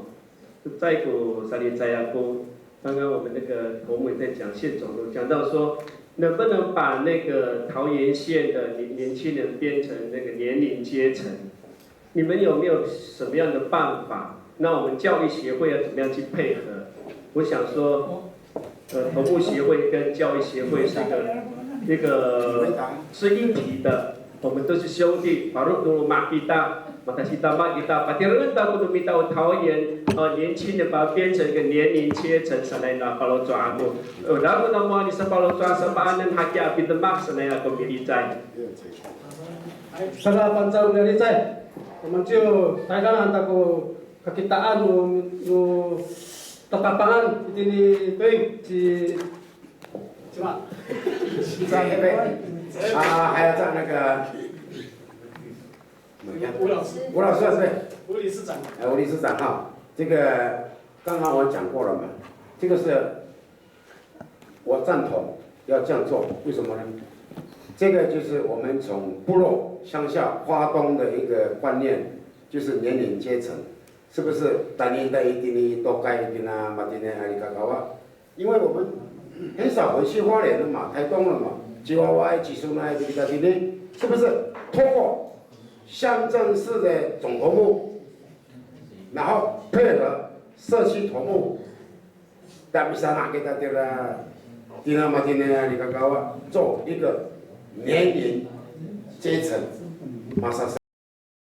再过 salicay ako，刚刚我们那个头目也在讲，县总头讲到说，能不能把那个桃园县的年年轻人编成那个年龄阶层？你们有没有什么样的办法？那我们教育协会要怎么样去配合？我想说，呃，头目协会跟教育协会是一个一个是一体的，我们都是兄弟。Paro no loma' kita, matasitama kita, patireng ta ko no mita o 桃园呃年轻人，把它编成一个年龄阶层，sanay no faloco' ako. 呃，然后呢，我们是 faloco' 什么呢？还给 apidemak sanay ako milicay. Sana Pangcah milicay. 我们就台上 han ta ko kakitaan no, no tatapangan itini, 对，ci, cima. 啊，还有在那个吴老师，吴老师，对，吴理事长。哎，吴理事长哈，这个刚刚我讲过了嘛，这个是我赞同要这样做，为什么呢？这个就是我们从部落乡下花东的一个观念，就是年龄阶层，是不是？Tayni, tayni, tokay, tina, matini, ali kakawa. 因为我们很少回去花莲了嘛，台东了嘛，吉娃娃、吉苏那、吉大吉呢，是不是？通过乡镇市的总头目，然后配合社区头目，大比上啊，给他这个，tina matini, ali kakawa 做一个年龄阶层，马上